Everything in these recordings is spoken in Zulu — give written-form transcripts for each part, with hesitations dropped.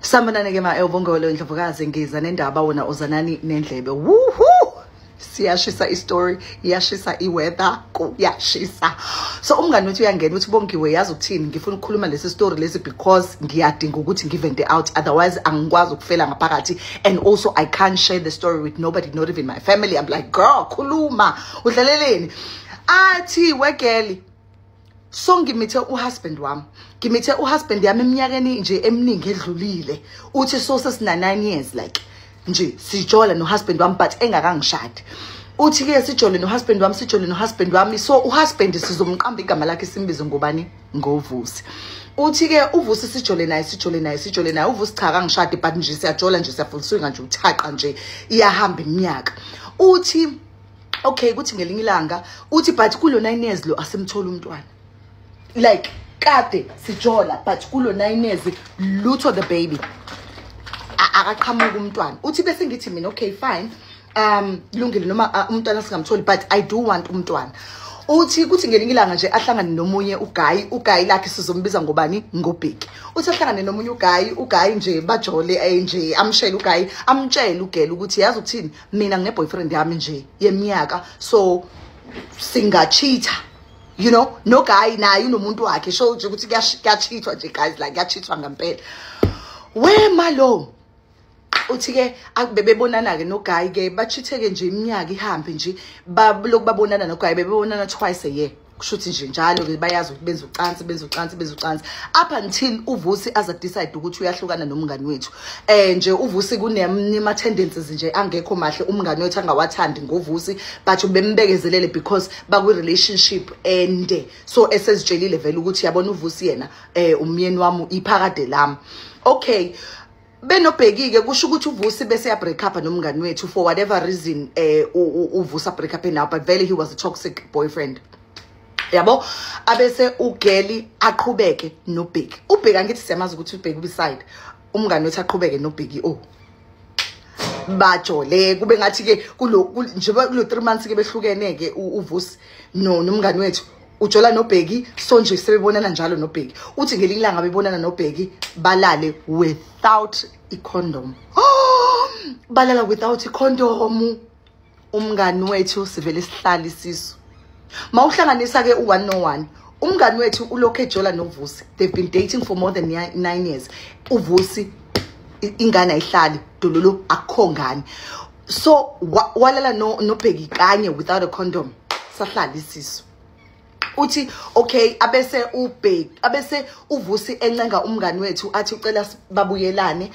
Sanibonani ke ma Ubongolo Ndlovukazi, ngiza nendaba wona uzanani nendlebe. Woohoo! Siyashisa istory, iyashisa iweather, kuyashisa. So umngani wethu uyangena uthi Bongiwe, yazi ukuthini, ngifuna ukukhuluma lesi story lesi because ngiyadinga ukuthi ngivente out, otherwise angikwazi ukufela ngaphakathi, and also I can't share the story with nobody, not even my family. I'm like, girl, khuluma, udlaleleni? Athi wegeli, so ngimithe uhusband wami, ngimithe uhusband yami eminyakeni nje eminingi edlulile. Uthi so sesina 9 years like nje sijola nohusband wami, but engakangishadi. Uthi ke sijole nohusband wami, sijole nohusband wami. So uhusband sizomqamba igama lakhe, simbize ngobani? Ngovusi. Uthi ke uVusi sijole naye, sijole naye, sijole naye. UVusi cha akangishadi, but nje siyajola nje, siyafundiswa nje uthaqa nje, iyahamba iminyaka. Uthi okay, kuthi ngelinye ilanga uthi but kulo 9 years lo asimthola umntwana. Like kade sijola, but kulo 9 years lutho the baby akaqhamuka umntwana. Uthi bese ngithi mina okay fine, lungile noma umntwana singamtholi, but I do want umntwana. Uthi kuthi ngelinye ilanga nje ahlangane nomunye uguy, uguy lakhe sizombiza ngobani? NgoBheki. Uthi ahlangane nomunye uguy, uguy nje bajole nje, amshele uguy, amtshele ugel ukuthi yazi ukuthini, mina ngine boyfriend yami nje yeminyaka, so singacheata. You know, no guy naye unomuntu wakhe, show nje ukuthi kuyachithwa nje guys, like kuyachithwa ngempela. We malo uthi ke bebebonana ke no guy ke, bachitheke nje iminyaka ihambe nje, lokhu babonana no guy, bebonana twice a year. Kusho ukuthi nje njalo ke bayazi ukuthi benza ucansi, benza ucansi, benza ucansi, up until uVusi aza decide ukuthi uyahlukana nomngani wethu. Nje uVusi kunema tendencies nje angekho mahle, umngani wethu angawathandi ngoVusi, but ubembekezelele because bakwi relationship ende. So esezitshelile vele ukuthi yabona uVusi yena umyeni wami, iphakade lami. Okay, benobheki ke kusho ukuthi uVusi bese ya break up nomngani wethu for whatever reason. uVusi break up now, but vele he was a toxic boyfriend. Yabo, abese ugeli aqhubeke noBheki. uBheki angithi siyamazi ukuthi uBheki ubeside umngani wethu, aqhubeke noBheki. Oh bajole kube ngathi ke kulo nje kulo 3 months ke behlukene ke uVusi no nomngani wethu ujola noBheki. So nje sebebonana njalo noBheki. Uthi ngelinye ilanga bebonana noBheki, balale without i condom. Oh, balala without i condom. Umngani wethu sivele sihlala isisu. Mawuhlanganisa ke u1 no 1, umngani wethu ulokhe ejola noVusi. They've been dating for more than 9 years. uVusi ingane ayihlali, dololo akukho ngane. So walala noBheki kanye without a condom, sahlala isisu. Uthi okay, abese uBheki, abese uVusi encenga umngani wethu athi ucela babuyelane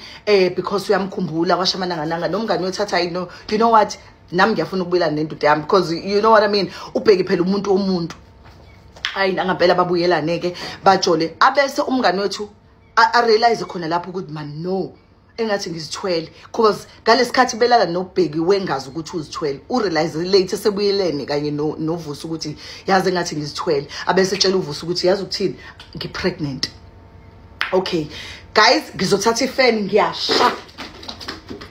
because uyamkhumbula kwashamananga nanga. Nomngani wethu athi no, you know what, nami ngiyafuna ukubuyelana nendoda yami because you know what I mean, uBheki phela umuntu womuntu. Hayi ngempela babuyelane ke bajole. Abese umngani wethu a realize khona lapho ukuthi man no, engathi ngizithwele, because ngalesikhathi belala noBheki wengazi ukuthi uzithwele. U realize late sebuyelene kanye noVusi ukuthi yazi engathi ngizithwele. Abese tshela uVusi ukuthi yazi ukuthini, ngipregnant. Okay guys, ngizothatha ifan, ngiyasha,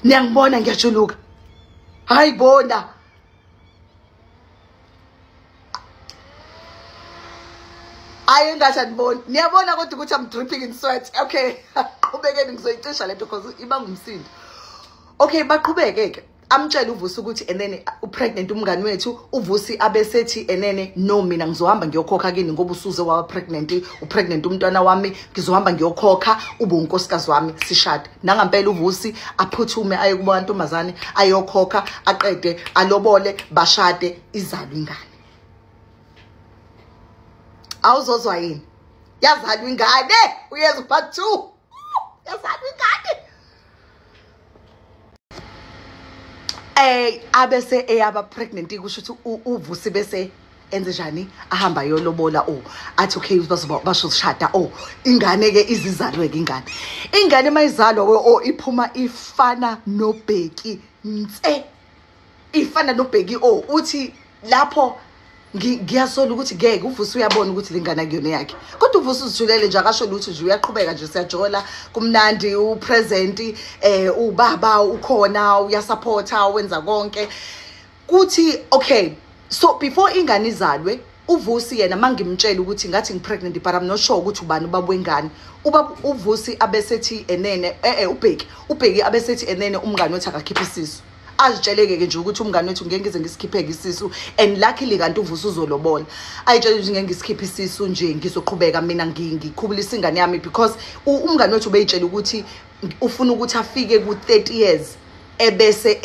niyangibona ngiyajuluka. Hayi bona, ayi ngathi aniboni, niyabona kodwa ukuthi I'm dripping in sweat. Okay, qhubekeni, ngizoyicisha lento because iba ngumsindo. Okay, baqhubeke ke, amtshela uVusi ukuthi enene upregnant umngani wethu. uVusi abesethi enene no, mina ngizohamba ngiyokhokha kini ngoba usuze waba pregnant, upregnant umntwana wami, ngizohamba ngiyokhokha ube unkosikazi wami sishade. Nangampela uVusi aphuthume aye kuba ntombazane ayokhokha, aqede alobole, bashade, izalwe ingane. Awuzozwa yini? Yazalwa ingane, uyeza part 2. Yazalwa ingane. Abese eyaba pregnant, kusho ukuthi uVusi bese enze njani, ahamba ayolobola. Oh athi okay, basho sishada. Oh ingane ke izizalwe ke ingane. Ingane mayizalwa oh iphuma ifana noBheki nse, ifana noBheki. Oh uthi lapho ngiyasola ukuthi ngeke uVusi uyabona ukuthi lengane akuyona yakhe, kodwa uVusi uzithulele nje akasho lutho nje, uyaqhubeka nje siyajola kumnandi, upresent ubaba ukhona, uyasupporta, wenza konke. Kuthi okay, so before ingane izalwe uVusi yena mangimtshela ukuthi ngathi ngi-pregnant, but I'm not sure ukuthi ubani ubaba wengane. Ubaba uVusi abesethi enene uBheki abesethi enene umngane wethu akakhiphe isisu. Azitsheleke-ke nje ukuthi umngane wethu ngeke ngize ngisikhipheke isisu, and luckily kanti uVusi uzolobola. Ayitshele ukuthi ngeke ngisikhiphe isisu nje, ngizoqhubeka mina ngikhulisa ingane yami, because umngane wethu ubeyitshela ukuthi ufuna ukuthi afike ku-30 years ebese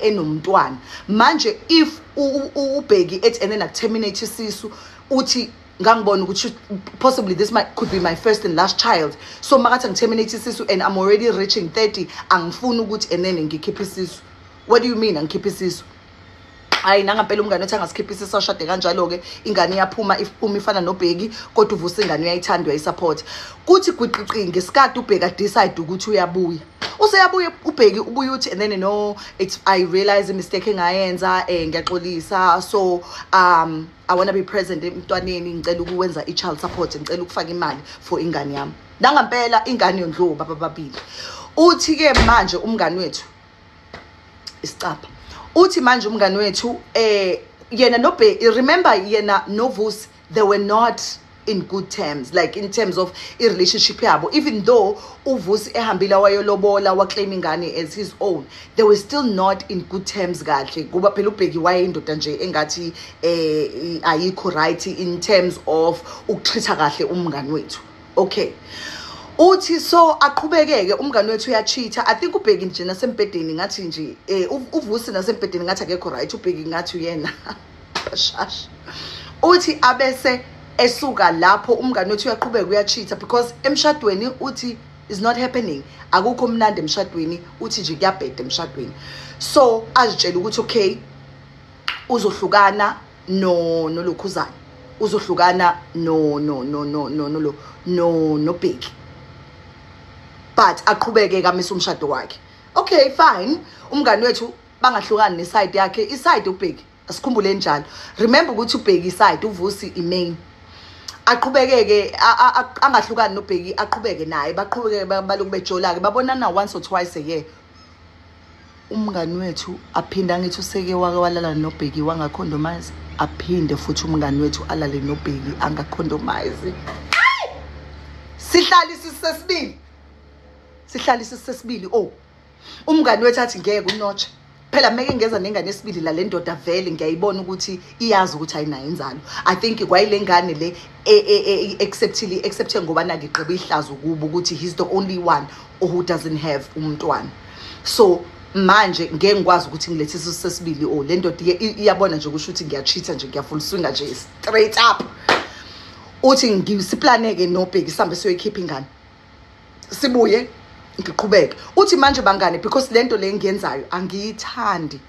enomntwana. Manje if uBheki ethi and then aku-terminate isisu, uthi ngangibona ukuthi possibly this could be my first and last child, so makathi angi-terminate isisu and I'm already reaching 30, angifuni ukuthi and then ngikhiphe isisu. What do you mean angikhiphe isisu? Hayi, nangampela umngane uthi angasikhipha isisu, ashade kanjalo-ke. Ingane iyaphuma, iphuma ifana noBheki, kodwa uVusa ingane uyayithanda, uyayi-support. Kuthi gwiqiqi ngesikhathi uBheki a-decide ukuthi uyabuya, useyabuya uBheki, ubuye uthi and then, "No, it's I realize i-mistake engayenza, ngiyaxolisa, so I want to be present emntwaneni, ngicela ukwenza i-child support, ngicela ukufaka imali for ingane yami." Nangampela ingane yondliwa baba babili. Uthi-ke manje umngani wethu isicapha, uthi manje umngani wethu yena noBhe, remember, yena noVusi, they were not in good terms, like in terms of i-relationship yabo. Even though uVusi ehambile wayolobola, wa-claim ingane as his own, they were still not in good terms kahle, kuba phela uBheki wayeyindoda nje engathi ayikho right in terms of uku-treat-a kahle umngani wethu. Okay, uthi so aqhubekeke umngani wethu uya-cheat-a. I think uBheki nje nasembhedeni ngathi nje uVusi nasembhedeni ngathi akekho right, uBheki ngathi uyena shasha. Uthi abese esuka lapho umngani wethu uyaqhubeka uya-cheat-a, because emshadweni uthi is not happening, akukho mnandi emshadweni, uthi nje kuyabheda emshadweni. So azitshela ukuthi okay, uzohlukana no nolokhuzana, uzohlukana no no no no no no no noBheki, but aqhubeke kamisa umshado wakhe. Okay, fine, umngani wethu bangahlukani ne-side yakhe, i-side uBheki, asikhumbule njalo, remember ukuthi uBheki i-side, uVusi i-main. Aqhubekeke angahlukani noBheki, aqhubeke naye, baqhubeke baloku bejola-ke, babonana once or twice a year. Umngani wethu aphinda, ngithi useke wake walala noBheki wanga-condomise, aphinde futhi umngani wethu alale noBheki anga-condomise. Sihlala isisesibili, sihlala isisesibili. Oh, umngani wethu athi ngeke unotshe phela, meke ngeza nengane esibili la, le ndoda vele ngiyayibona ukuthi iyazi ukuthi ayinayo inzalo. I think kwayile ngane le acceptile, accepte ngoba nangigqiba ihlazo kubo ukuthi he's the only one who doesn't have umntwana. So manje ngeke ngikwazi ukuthi ngilethe isisu sesibili. Oh, le ndoda iyabona nje, kusho ukuthi ngiya-cheat-a nje, ngiya-full swinga nje straight up. Uthi ngisi-plan-eke noBheki, sihambe siyoyikhipha ingane, sibuye ngiqhubeke. Uthi manje bangane, because lento le engiyenzayo angiyithandi,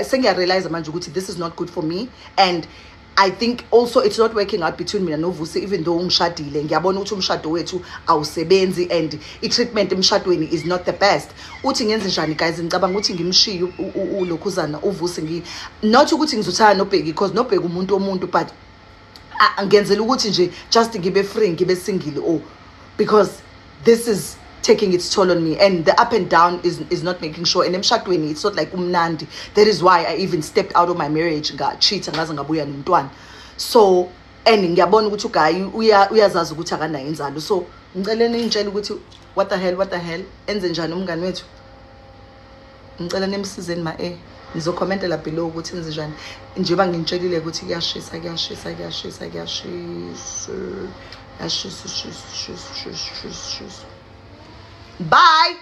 sengiya-realize manje ukuthi this is not good for me, and I think also it's not working out between mina noVusi. Even though ngishadile, ngiyabona ukuthi umshado wethu awusebenzi and i-treatment emshadweni is not the best. Uthi ngenze njani guys? Ngicabanga ukuthi ngimshiye ulokhuzana uVusi, not ukuthi ngizothanda noBheki, because noBheki umuntu womuntu, but ngenzela ukuthi nje just ngibe free, ngibe single, oh, because this is taking its toll on me and the up and down is not making sure, and emshadweni it's not like umnandi. That is why I even stepped out of my marriage, nga-cheat ngaze ngabuya nomntwana. So and ngiyabona ukuthi u-guy uyazazi ukuthi akanayo inzalo. So ngicela ningitshele ukuthi what the hell, what the hell, enze njani umngani wethu? Ngicela nimsizeni ma nizo-comment-ela below ukuthi enze njani, njengoba nginitshelile ukuthi kuyashisa, kuyashisa, kuyashisa, kuyashisa, kuyashisa, shisa, shisa, shisa, shisa, shisa. Bye.